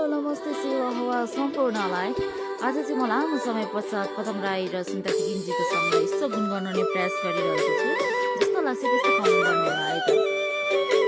नमस्ते सेवा हुआ सम्पूर्णलाई। आज चाहिँ म लामो समय पश्चात पदम राई र सुनिता गिन्जीको सँगै यसो गुनगुनाउने प्रयास गरिरहेको छु। जस्तो लाग्छ त्यस्तो कमेन्ट गर्नु होला है त।